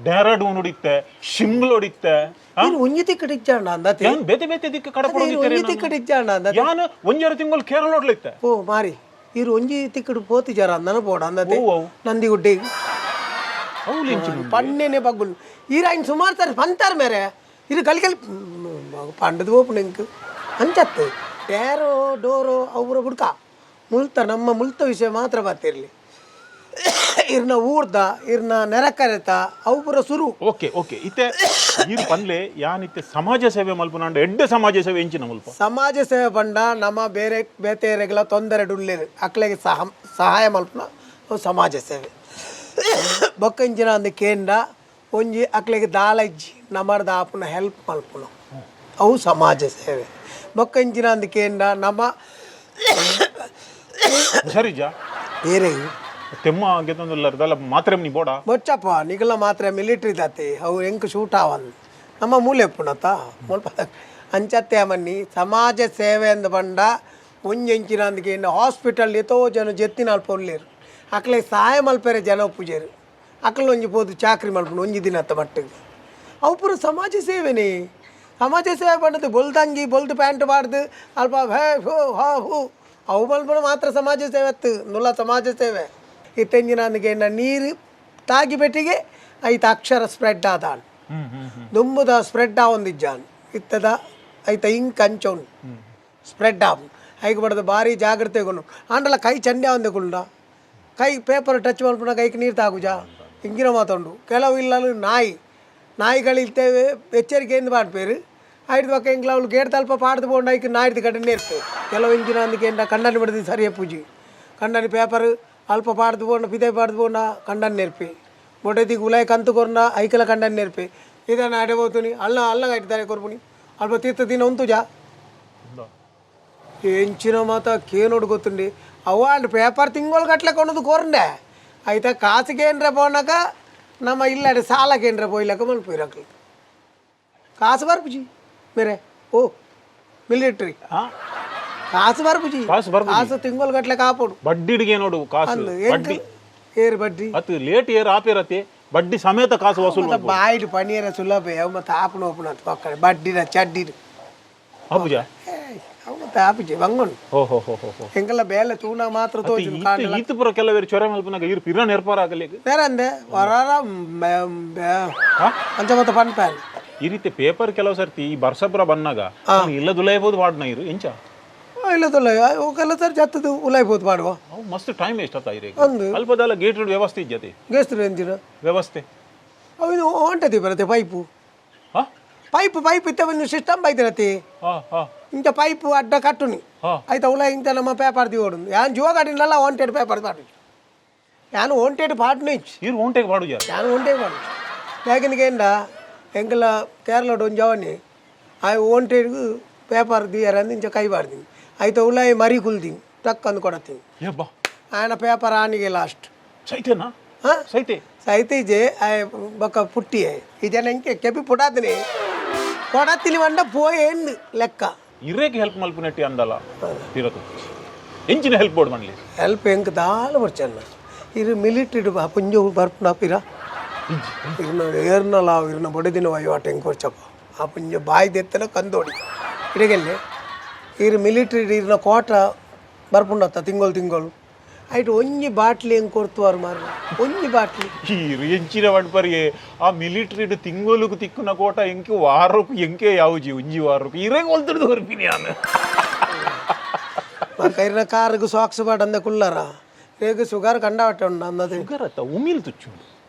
Dehradun ಹೊಡಿತ್ತೆ, ಶಿಮ್ಲ ಹೊಡಿತ್ತೆ. ಇರು ಒಂಜಿ ತಿಕ್ಕಡ್ ಇಜ್ಜಾಂಡ ಅಂದತೆ. ಯಾನ್ ಬೇತೆ ಬೇತೆ ದಿಕ್ಕು ಕಡಪಡೊಂದಿತ್ತೆರೆ. ಒಂಜಿ ತಿಕ್ಕಡ್ ಇಜ್ಜಾಂಡ ಅಂದತೆ. ಯಾನ್ ಒಂಜಾರು ತಿಂಗಳು ಕೇರಳ ಹೊಡ್ಲಿತ್ತೆ. ಓ ಮಾರಿ, ಇರು ಒಂಜಿ ತಿಕ್ಕಡ್ ಪೋತಿಜಾರ ಅಂದನ ಪೋಡ ಅಂದತೆ. ಓ, ಓ. ನಂದಿಗುಡ್ಡೆ. ಅವು ಎಂಚಿನ? ಪಣ್ಣೆನೆ ಬಗ್ಗುಲು ಈರ ಐನ್ ಸುಮಾರು ಸಾರಿ ಪಂತಾರ ಮೇರೆ ಇರು ಕಲಿ ಕಲಿ ಪಂಡದ ಓಪು ಎಂಕ್ ಅಂಚತ್ತು ಟೇರೋ ಡೋರೋ ಅವು ಬುಡ್ಕ ಮುಲ್ತ ನಮ್ಮ ಮುಲ್ತ ವಿಷಯ ಮಾತ್ರ ಬರ್ತಿರ್ಲಿ. ಇರ್ನ ಊರ್ದ ಇರ್ನ ನೆರಕರೆತ ಅವು ಪೂರ ಸುರು. ಓಕೆ ಓಕೆ, ಇತ್ತೆ ಈರ್ ಪನ್ಲೆ, ಯಾನ್ ಇತ್ತೆ ಸಮಾಜ ಸೇವೆ ಮಲ್ಪುನಾಂಡ ಎಡ್ಡೆ ಸಮಾಜ ಸೇವೆ ಎಂಚಿನ ಮುಲ್ಪ? ಸಮಾಜ ಸೇವೆ ಪಂಡ ನಮ್ಮ ಬೇರೆ ಬೇತೆರೆಗೆಲ್ಲ ತೊಂದರೆ ಉಲ್ಲೇರು, ಅಕ್ಲೆಗೆ ಸಹಾಯ ಮಲ್ಪುನ ಅವು ಸಮಾಜ ಸೇವೆ. ಬೊಕ್ಕಂಚಿನ ಅಂದ್ ಕೇಂದ್ರ ಒಂಜಿ ಅಕ್ಲೆಗೆ ದಾಲ ಇಜ್ಜಿ ನಮರ್ದ ಆಪುನ ಹೆಲ್ಪ್ ಮಲ್ಪುನ ಅವು ಸಮಾಜ ಸೇವೆ. ಬೊಕ್ಕಂಚಿನ ಅಂದ್ ಕೇಂದ್ರ ನಮ್ಮ ಹುಷಾರಿಜ್ಜಾ? ಬೇರೆ. ತೆಮ್ಮ ಗೆತ್ತೊಂದುಲ್ಲರ್ ದಾಲ ಮಾತ್ರೆ ನೀ ಬೋಡ? ಬೊಚ್ಚಪ್ಪ, ನಿಗಲ ಮಾತ್ರ ಮಿಲಿಟ್ರಿ ದಾತೆ ಅವು ಎಂಕ್ ಶೂಟ್ ಆವನ್ ನಮ್ಮ ಮೂಲೆ ಪುಣತ ಮುಲ್ಪ ಅಂಚತ್ತೆ ಅಮನ್ನಿ. ಸಮಾಜ ಸೇವೆ ಅಂದ್ ಪಂಡ ಒಂಜೆಂಚಿನ ಅಂದ್ಕೆ ಹಾಸ್ಪಿಟಲ್ ಎತೋ ಜನ ಜೆತ್ತಿನ ಅಲ್ಪ ಉಲ್ಲೇರು, ಅಕ್ಲೆ ಸಹಾಯ ಮಲ್ಪೆರೆ ಜನ ಪೂಜೆರು, ಅಕ್ಲು ಒಂಜಿ ಪೋದು ಚಾಕ್ರಿ ಮಲ್ಪುಂಡು ಒಂಜಿ ದಿನತ್ತ ಮಟ್ಟಿಗೆ, ಅವು ಪೂರ ಸಮಾಜ ಸೇವೆನೇ. ಸಮಾಜ ಸೇವೆ ಪಂಡದು ಬೊಲ್ದಂಗಿ ಬೊಲ್ದು ಪ್ಯಾಂಟ್ ಪಾಡ್ದು ಅಲ್ಪ ಹೇ ಹೋ ಹಾ ಹೂ ಅವು ಮಲ್ಪುನ ಮಾತ್ರ ಸಮಾಜ ಸೇವೆ ಅತ್ತು ನುಲ್ಲ. ಸಮಾಜ ಸೇವೆ ಇತ್ತೆಂಜಿನ ಅಂದ್ಕೆ ನೀರು ತಾಗಿ ಪೆಟ್ಟಿಗೆ ಐತ ಅಕ್ಷರ ಸ್ಪ್ರೆಡ್ ಆದಾನ್. ಹ್ಮ್ ಹ್ಮ್ ಹ್ಮ್ ದುಂಬುದ ಸ್ಪ್ರೆಡ್ ಆವೊಂದಿಜ್ಜಾನ್, ಇತ್ತದ ಐತ ಇಂಕ್ ಅಂಚೋನ್ ಸ್ಪ್ರೆಡ್ ಆವು. ಐಕ್ ಬಡದು ಭಾರಿ ಜಾಗ್ರತೆ ಕೊನು ಆಂಡಲ ಕೈ ಚಂಡೆ ಒಂದೆ ಕುಂಡ ಕೈ ಪೇಪರ್ ಟಚ್ ಮಲ್ಪುನ ಕೈಗೆ ನೀರು ತಾಗುಜ ಇಂಗಿನ ಮಾತುಂಡು. ಕೆಲವು ಇಲ್ಲಲು ನಾಯಿ ನಾಯಿಗಳಿರ್ತೇವೆ, ಎಚ್ಚರಿಕೆಯಿಂದ ಪಾಡ್ಪೇರು. ಐದು ಪಕ್ಕ ಇಂಕ್ಲ ಅವಳು ಗೇಟ್ ತಲ್ಪ ಪಾಡ್ದು ಪೋಂಡ ಐಕ್ ನಾಯ್ದು ಕಡೆ ನೇರ್ತು. ಕೆಲವು ಇಂಚಿನ ಅಂದಕ್ಕೆ ಕಂಡನಿ ಬಿಡ್ದು ಸರಿಯ ಪೂಜಿ ಕಂಡನಿ ಪೇಪರ್ ಅಲ್ಪ ಪಾಡ್ದು ಪೋಂಡ ಪಿದೆ ಪಾಡ್ದು ಪೋಂಡ ಕಂಡನಿ ನೆರ್ಪಿ ಮೊಟೆದಿಗೆ ಉಲಾಯ್ ಕಂತು ಕೊರ್ನ ಐಕಲ ಕಂಡನಿ ನೆರ್ಪಿ ಇದನ್ನು ಅಡೆ ಹೋಗ್ತೀನಿ ಅಲ್ಲ ಅಲ್ಲ ಇಡ್ತಾರೆ ಕೊರ್ಪುನಿ ಅಲ್ಪ ತೀರ್ಥ ದಿನ ಉಂತುಜಾ. ಎಂಚಿನ ಮಾತ ಕೇನೋಡು ಗೊತ್ತುಂಡಿ ಅವ ಅಂಡ್ ಪೇಪರ್ ತಿಂಗಳು ಗಟ್ಲೆ ಕೊನದು ಕೊರಂಡೆ ಐತ ಕಾಸುಗೇನ್ರ ಪೋನಾಕ ನಮ್ಮ ಇಲ್ಲಡೆ ಸಾಲಕೇನ್ರ ಪೋಯ್ಲಕ್ಕ ಮಲ್ಪುರಕ್ಲು ಕಾಸು ಬರ್ಪುಜಿ ಮೇರೆ. ಓ ಮಿಲಿಟ್ರಿ. ಹಾ. ಕಾಸು ಬರ್ಪುಜಿ. ಕಾಸು ಬರ್ಪುಜಿ. ಕಾಸು ತಿಂಗಳು ಗಟ್ಲೆ ಕಾಪೋಡು. ಬಡ್ಡಿಡಿಗೆ ನೋಡು ಕಾಸು. ಅಂದು ಬಡ್ಡಿ. ಏರು ಬಡ್ಡಿ. ಅತ್ತು ಲೇಟ್ ಏರ್ ಆಪೇರತಿ ಬಡ್ಡಿ ಸಮೇತ ಕಾಸು ವಸೂಲು ಮತ್ತೆ ಮಲ್ಪೊಡು. ಬಾಯಿಡ್ ಪನೀರ ಸುಲಭ ಅವು ಮತ್ತೆ ಆಪುನ ಓಪುನ ಪಕ್ಕಡೆ ಬಡ್ಡಿನ ಚಡ್ಡಿಡು. ಆಪುಜ? ಅವು ಮತ್ತೆ ಆಪುಜಿ ಬಂಗುಂಡು. ಹೋ ಹೋ ಹೋ ಹೋ ಹೋ. ಎಂಗೆಲ್ಲ ಬೇಲೆ ತೂನ ಮಾತ್ರ ತೋಜು. ಈತ ಈತ ಪೂರ ಕೆಲವೇರು ಚೊರೆ ಮಲ್ಪುನಾಗ ಈರ್ ಪಿರ ನೆರ್ಪಾರ ಆಗಲಿಕ್ಕೆ. ಬೇರೆ ಅಂದೆ ವರಾರ ಅಂಚ ಮತ್ತೆ ಪನ್ಪ್ಯಾನ್. ಈ ರೀತಿ ಪೇಪರ್ ಕೆಲವು ಸರ್ತಿ ಈ ಬರ್ಸಪುರ ಬನ್ನಾಗ ಇಲ್ಲ ದುಲೈಬೋದು ವಾಡ್ನ ಇರು ಎಂಚ? ಇಲ್ಲದಲ್ಲ, ಕೆಲವು ಸರಿ ಜತ್ತದು ಉಲಾಯ್ಬೋದು ಮಾಡುವ. ಅವು ಮಸ್ತ್ ಟೈಮ್ ವೇಸ್ಟ್ ಆತ ಇರೇಗ. ಅಂದು. ಅಲ್ಪದಲ್ಲ ಗೇಟ್ ರೋಡ್ ವ್ಯವಸ್ಥೆ ಇಜ್ಜತೆ. ಗೆಸ್ತ್ರು ಎಂಜಿನ? ವ್ಯವಸ್ಥೆ. ಅವು ಇದು ಹೊಂಟದಿ ಬರತ್ತೆ ಪೈಪು. ಹಾ. ಪೈಪ್ ಪೈಪ್ ಇತ್ತ ಒಂದು ಸಿಸ್ಟಮ್ ಬೈದಿರತಿ. ಹಾ ಹಾ. ಇಂಚ ಪೈಪ್ ಅಡ್ಡ ಕಟ್ಟುನಿ. ಐತ ಉಲ ಇಂಚ ನಮ್ಮ ಪೇಪರ್ ದಿವೋಡು ಯಾನ್ ಜುವ ಗಾಡಿನಲ್ಲ ವಾಂಟೆಡ್ ಪೇಪರ್ ಪಾಡು ಯಾನು ವಾಂಟೆಡ್ ಪಾಡ್ನು ಇಚ್ಚು. ಇರು ಒಂಟೆಗೆ ಬಾಡುಜ? ಯಾನು ಒಂಟೇ ಪಾಡು ಯಾಕಿನ ಎಂಕಲ ಕೇರಳ ಒಂಜವನಿ ಆಯ್ ವಾಂಟೆಡ್ ಪೇಪರ್ ದಿಯರ ಅಂದ್ ಇಂಚ ಕೈ ಬಾಡ್ತೀನಿ ಐತ ಉಲಾಯಿ ಮರಿ ಕುಲ್ತೀನಿ ಟಕ್ ಅಂದ್ ಕೊಡತ್ತೀನಿ. ಯಬ್ಬಾ. ಆಯನ ಪೇಪರ್ ಆನಿಗೆ ಲಾಸ್ಟ್. ಸೈತೆನಾ? ಹಾ. ಸೈತೆ? ಸೈತಿಜೆ ಆಯ್ ಬೊಕ್ಕ ಪುಟ್ಟಿ ಈ ಜನ ಎಂಕೆ ಕೆಪಿ ಪುಡಾತಿನಿ ಕೊಡತಿಲಿ వంಡ ಪೋಯೇಂದು ಲೆಕ್ಕ. ಇರೇಗೆ ಹೆಲ್ಪ್ ಮಲ್ಪುನೆಟ್ಟಿ ಅಂದಲ್ಲ ತೀರತು ಎಂಚಿನ ಹೆಲ್ಪ್ ಬೋರ್ಡ್ ಮನ್ಲಿ? ಹೆಲ್ಪ್ ಎಂಕ್ ದಾಲ ಬರ್ಚನ್ನ ಇರು ಮಿಲಿಟ್ರಿ ಪುಂಜ ಬರ್ಪುನ ಪಿರ ಇರ್ನ ಏರ್ನಲ ಇರ್ನ ಬೊಡೆದಿನ ವಹಿವಾಟು ಎಂಕ್ ಬರ್ಚಪ್ಪ ಆ ಪುಂಜ ಬಾಯಿ ದೆತ್ತನ ಕಂದೋಡಿ ಇಡಗೆಲ್ಲೆ ಇರು ಮಿಲಿಟ್ರಿ ಇರ್ನ ಕೋಟ ಬರ್ಪುಂಡತ್ತ ತಿಂಗಳು ತಿಂಗಳು ಐಟ್ ಒಂಜಿ ಬಾಟ್ಲಿ ಎಂಕ್ ಕೊರ್ತುವಾರು ಮಾರ್ರೆ ಒಂಜಿ ಬಾಟ್ಲಿ. ಈ ಎಂಚಿನ ಪಂಡ್ಪರಿಗೆ ಆ ಮಿಲಿಟ್ರಿ ತಿಂಗೊಲುಕು ತಿಕ್ಕುನ ಕೋಟ ಎಂಕೆ ವಾರಕ್ಕೂ ಎಂಕೆ ಯಾವುಜಿ ಒಂಜಿ ವಾರಕ್ಕೂ ಇರೇಗೆ ಒಲ್ತಿಡ್ದು ಹೊರ್ಪಿನಿ ಯಾನು. ಕೈರ್ನ ಕಾರ್ಗ್ ಸಾಕ್ಸ್ ಪಾಡಂದ ಕುಲ್ಲರ ರೇಗ್ ಸುಗರ್ ಕಂಡಾವಟ್ಟೆ ಉಂಡು ಅಂದದು. ಶುಗರ್ ಅತ್ತ, ಉಮಿಲ್ ತುಚ್ಚುಂಡು.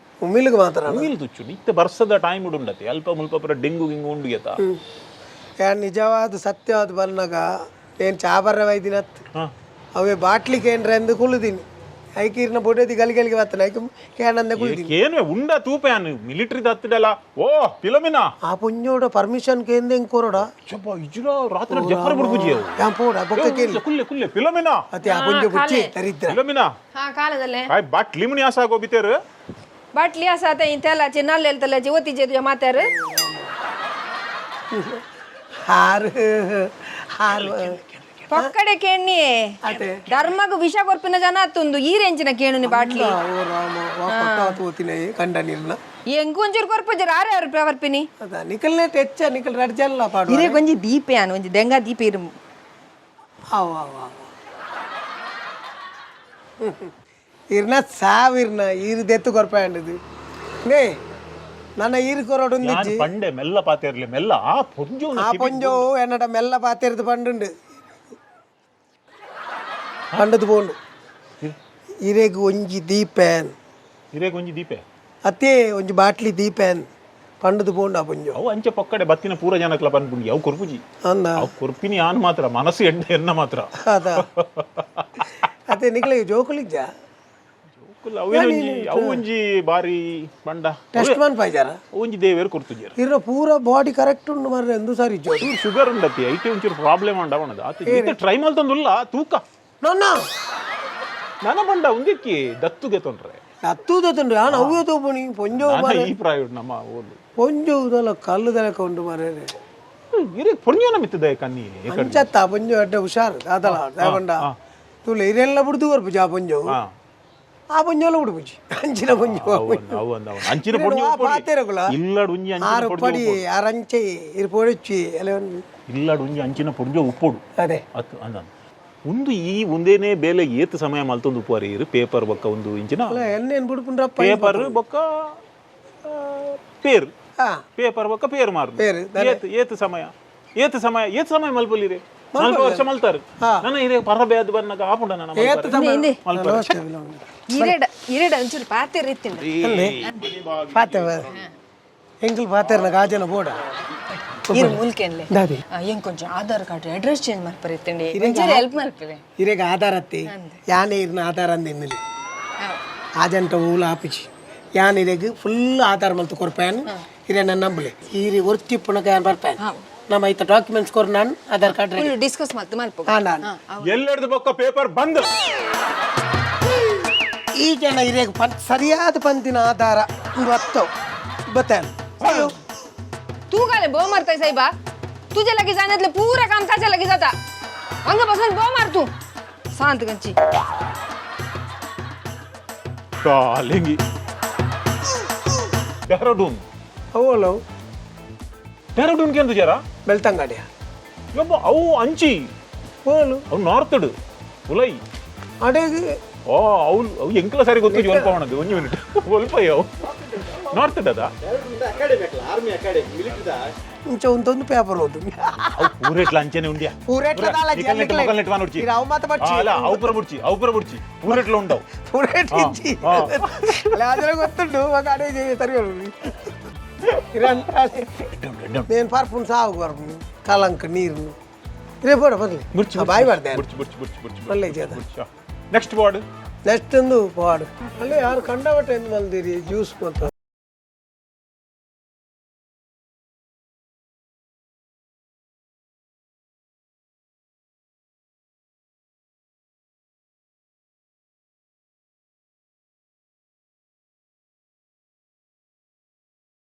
ಉಮಿಲ್ಗ್ ಮಾತ್ರ. ಉಮಿಲ್ ತುಚ್ಚುಂಡು. ಇತ್ತೆ ಬರ್ಸದ ಟೈಮ್ ಉಂಡತೆ ಅಲ್ಪ ಮುಲ್ಪ ಪೂರ ಡೆಂಗು ಗಿಂಗು ಉಂಡು ಗೆತ. ಯಾನ್ ನಿಜವಾದ ಸತ್ಯವಾದ ಬನ್ನಾಗ ಏನು ಚಾಬರ್ರ ವೈದಿನತ್. ಅವೇ ಬಾಟ್ಲಿ ಕೇಂದ್ರ ಎಂದು ಕುಳ್ಳುದೀನಿ ಐಕೀರ್ನ ಬೊಡೆದಿ ಗಲಿ ಗಲಿಗೆ ಬರ್ತನೆ ಐಕ್ ಕೇನಂದ ಕುಳ್ಳುದೀನಿ. ಕೇನ್ವೆ ಉಂಡ ತೂಪೆ ಯಾನು ಮಿಲಿಟ್ರಿ ದತ್ತಿಡಲ್ಲ ಓ ಫಿಲೋಮಿನಾ. ಆ ಪುಂಜೋಡ ಪರ್ಮಿಷನ್ ಕೇಂದ್ರ ಹೆಂಗ್ ಕೊರೋಡ? ಚಪ್ಪ ಇಜುರ ರಾತ್ರಿ ಜಫರ್ ಬುಡ್ಪುಜಿ ಅವು. ಯಾನ್ ಪೋಡ ಬೊಕ್ಕ ಕೇಳಿ. ಕುಲ್ಲೆ ಕುಲ್ಲೆ ಫಿಲೋಮಿನಾ. ಅತಿ ಆ ಪುಂಜ ಬುಚ್ಚಿ ದರಿದ್ರ. ಫಿಲೋಮಿನಾ. ಹಾ ಕಾಲದಲ್ಲೇ. ಕಾಯ್ ಬಾಟ್ಲಿ ಮುನಿ ಆಸಾಗೋ ಬಿತೇರು. ಬಾಟ್ಲಿ ಆಸಾತ ಇಂತೆಲ್ಲ ಚಿನ್ನಾಲ್ ಹೇಳ್ತಲ್ಲ ಜ್ಯೋತಿ ಜೆ ಮಾತಾರು. ಹಾರು ಹಾರು. ಪೊಕ್ಕಡೆ ಕೇಣ್ಣಿ. ಅತೆ. ಧರ್ಮಗ್ ವಿಷ ಕೊರ್ಪಿನ ಜನ ಅತ್ತುಂದು ಈ ರೇಂಜಿನ ಕೇಣುನಿ ಬಾಟ್ಲಿ. ಓ ರಾಮ, ವಾ ಕೊಟ್ಟ ತೂತಿನ ಕಂಡ ನೀರ್ನ. ಎಂಕು ಒಂಚೂರು ಕೊರ್ಪುಜರ ಆರೆ ಅವ್ರು ಬರ್ಪಿನಿ. ಅದ ನಿಕಲ್ನೆ ಹೆಚ್ಚ ನಿಕಲ್ ರಡ್ ಜಲ್ಲ ಪಾಡು. ಇರೇ ಒಂಜಿ ದೀಪೆ ಆನ್ ಒಂಜಿ ದೆಂಗ ದೀಪೆ ಇರು. ಅವ ಅವ ಅವ ಇರ್ನ ಸಾವಿರ್ನ ಈರು ದೆತ್ತು ಕೊರ್ಪಾಂಡದು ನೇ ನನ್ನ ಈರು ಕೊರೋಡು. ಯಾನ್ ಪಂಡೆ ಮೆಲ್ಲ ಪಾತೆರ್ಲೆ ಮೆಲ್ಲ ಆ ಪೊಂಜೋನ. ಆ ಪೊಂಜೋ ಎನ್ನಡ ಮೆಲ್ಲ ಪಾತೆರ್ದು ಪಂಡುಂಡು ಪಂಡದು ಪೋಂಡು ಇರೆಗ್ ಒಂಜಿ ದೀಪೇನ್. ಇರೇಗ್ ಒಂಜಿ ದೀಪೆ. ಅತ್ತೇ ಒಂಜಿ ಬಾಟ್ಲಿ ದೀಪೇನ್ ಪಂಡದು ಪೋಂಡು ಆ ಪೊಂಜೋ. ಅವು ಅಂಚೆ ಪೊಕ್ಕಡೆ ಬತ್ತಿನ ಪೂರ ಜನಕ್ಲ ಪನ್ಪುಂಡಿ ಅವು ಕೊರ್ಪುಜಿ. ಅಂದ. ಅವು ಕೊರ್ಪಿನಿ ಆನ್ ಮಾತ್ರ ಮನಸ್ಸು ಎಡ್ಡೆ ಎನ್ನ ಮಾತ್ರ. ಅದ ಅತ್ತೆ ನಿಕ್ಲೆ ಜೋಕುಲಿಜ್ಜ? ಜೋಕುಲು ಅವೇನೊಂಜಿ ಅವು ಒಂಜಿ ಬಾರಿ ಬಂಡ. ಟೆಸ್ಟ್ ಮನ್ ಪಾಯ್ಜಾರ? ಅವು ಒಂಜಿ ದೇವೇರು ಕೊರ್ತುಜೆರ್. ಇರ ಪೂರ ಬಾಡಿ ಕರೆಕ್ಟ್ ಉಂಡು ಮಾರ್ರೆ ಎಂದು ಸಾರಿ ಜೋ. ಚೂರು ಶುಗರ್ ಉಂಡತಿ ಐತೆ ಒಂಚೂರು ಪ್ರಾಬ್ಲಮ್ ಉಂಡ ಅವನದು ಆತ ಈತ ಟ್ರೈ ಮಲ್ತೊಂದುಲ್ಲ ತೂಕ. ನನ್ನ. ನನ ಬಂಡ ಒಂದಿಕ್ಕಿ ದತ್ತುಗೆ ತೊಂದ್ರೆ. ಅತ್ತೂದತ್ತುಂಡು ಯಾನ್ ಅವ್ವೇ ತೋಪುಣಿ ಪೊಂಜೋ. ನಾನ ಈ ಪ್ರಾಯೋಡ್ ನಮ್ಮ ಓಲು. ಪೊಂಜೋ ಉದಲ ಕಲ್ಲು ದಲಕ ಉಂಡು ಮಾರ್ರೆ. ಇರೆ ಪೊಣ್ಯೋನ ಮಿತ್ತದ ಕನ್ನಿ. ಅಂಚತ್ತ ಪೊಂಜೋ ಅಡ್ಡ ಹುಷಾರು ದಾದಲ ದಾಬಂಡ ತುಲೆ ಇರೆಲ್ಲ ಬಿಡ್ದು ಕೊರ್ಪುಜಿ ಆ ಪೊಂಜೋ. ಆ ಪೊಂಜೋಲ ಬಿಡ್ಪುಜಿ ಅಂಚಿನ ಪೊಂಜೋ. ಅಂಚಿನ ಪೊಣ್ಯೋ. ಪಾತೆರಗುಲ. ಇಲ್ಲಡ್ ಒಂಜಿ ಅಂಚಿನ ಆರು ಪೊಣ್ಯೋ. ಪಡಿ ಆರಂಚೆ ಇರು ಪೊಡಿಚ್ಚಿ ಅಲೆ ಒಂದು. ಇಲ್ಲಡ್ ಒಂಜಿ ಅಂಚಿನ ಪೊಣ್ಯೋ ಉಪ್ಪೊಡು. ಅದೇ. ಅತ್ತು ಅಂದ ಒಂದು ಈ ಒಂದೇನೆ ಬೇಲೆ ಏತ್ ಸಮಯ ಮಲ್ತೊಂದು ಉಪ್ಪುವಾರಿ ಇರು ಪೇಪರ್ ಬೊಕ್ಕ ಒಂದು ಇಂಚಿನ. ಅಲ್ಲ ಎಣ್ಣೆನ್ ಬಿಡ್ಪುಂಡ್ರಪ್ಪ. ಪೇಪರ್ ಬೊಕ್ಕ ಪೇರ್. ಪೇಪರ್ ಬೊಕ್ಕ ಪೇರ್ ಮಾರು. ಪೇರು. ಏತ್ ಏತ್ ಸಮಯ ಏತ್ ಸಮಯ ಏತ್ ಸಮಯ ಮಲ್ಪೊಲಿರೆ 4 ವರ್ಷ ಮಲ್ತಾರು ನನ್ನ ಇರೆ ಪರಬೆ ಅದು ಬನ್ನಗ ಆಪುಂಡ ನನ್ನ. ಏತ್ ಸಮಯ. ಮಲ್ಪರೆ. ಇರೇಡ ಇರೇಡ ಒಂಚೂರು ಪಾತೆರ್ ಇತ್ತಿಂಡ. ಪಾತೆ ಎಂಕಲ್ ಪಾತೆರ್ನ ಗಾಜನ ಬೋಡ. ಇರು ಮುಲ್ಕೆನ್ಲೆ. ದಾದಿ. ಎಂಕ್ ಒಂಚೂರು ಆಧಾರ್ ಕಾರ್ಡ್ ಅಡ್ರೆಸ್ ಚೇಂಜ್ ಮಲ್ಪರೆ ಇತ್ತಿಂಡಿ ಒಂಚೂರು ಹೆಲ್ಪ್ ಮಲ್ಪಲೆ. ಇರೆಗ್ ಆಧಾರ ಅತ್ತಿ ಯಾನೆ ಇರ್ನ ಆಧಾರ ಅಂದಿನ್ನಲ್ಲಿ ಆಜಂಟ ಊಲ ಆಪಿಚಿ ಯಾನ್ ಇರೆಗ್ ಫುಲ್ ಆಧಾರ ಮಲ್ತು ಕೊರ್ಪೇನ್ ಇರೆ ನನ್ನ ನಂಬಲೆ ಈರಿ ಒರ್ತಿ ಪುನಕ ಯಾನ್ ಬರ್ಪೇನ್ ನಮ್ಮ ಐತ ಡಾಕ್ಯುಮೆಂಟ್ಸ್ ಕೊರ್ ನಾನು Aadhaar card ready. Full discuss ಮಲ್ತು ಮಲ್ಪ. ಹಾ ನಾನು. ಎಲ್ಲೆಡ್ದು ಬೊಕ್ಕ ಪೇಪರ್ ಬಂದ್. ಈ ಜನ ಇರೆಗ್ ಪನ್ ಸರಿಯಾದ ಪಂತಿನ ಆಧಾರ ಒಂದು ಹತ್ತೋ ಬತ್ತೇನ್. तू काय बो मारताय साहेबा तुझ्या लगेच जाण्यातलं पुरा काम ताच्या लगेच जाता अंग बसून बो मार तू शांत गंची. ಕಾಲಿಂಗಿ ಡೆಹ್ರಾಡೂನ್. ಅವಳು. ಡೆಹ್ರಾಡೂನ್ ಕೆಂದು ಜರ. ಬೆಳ್ತಂಗಡಿಯ. ಯಬ್ಬ ಅವು ಅಂಚಿ. ಓಲು. ಅವು ನಾರ್ತಡು ಉಲೈ. ಅಡೆಗ್. ಓ ಅವು ಅವು ಎಂಕಲ ಸರಿ ಗೊತ್ತು ಒಲ್ಪ ಅವನದು ಒಂಜಿ ಮಿನಿಟ್ ಒಲ್ಪ ಅವು ನಾರ್ತಡ್ ಅದ. ಇಂಚ ಒಂದೊಂದು ಪೇಪರ್ ಓದು. ಅವು ಪೂರೆಟ್ಲ ಅಂಚೆನೆ ಉಂಡ್ಯಾ. ಪೂರೆಟ್ಲ ದಾಲ ಜಿ, ನಿಕಲ್ನೆಟ್ ಮೊಕಲ್ನೆಟ್ ವಾನುಡ್ಚಿ. ಇರ ಅವು ಮಾತ ಬಡ್ಚಿ. ಅಲ್ಲ ಅವು ಪೂರ ಬುಡ್ಚಿ ಅವು ಪೂರ ಬುಡ್ಚಿ ಪೂರೆಟ್ಲ ಉಂಡವು. ಪೂರೆಟ್ಲ ಇಜ್ಜಿ. ಅಲ್ಲ ಅದರ ಗೊತ್ತುಂಟು ಮಗ ಅಡೆ ಸರಿ నేను పర్పును సాగు పర్పును కలంక నీరును రేపు కూడా పర్లే బాయ్ పడతాను. ಬುಡ್ಚಿ ಬುಡ್ಚಿ ಬುಡ್ಚಿ ಬುಡ್ಚಿ. మళ్ళీ చేద్దాం. Next ward. నెక్ಸ್ಟ್ ಒಂದು ಪಾಡು ಅಲ್ಲಿ ಯಾರು ಕಂಡವಟ ಎಂದು ಮಲ್ದಿರಿ ಜ್ಯೂಸ್ ಮತ್ತು.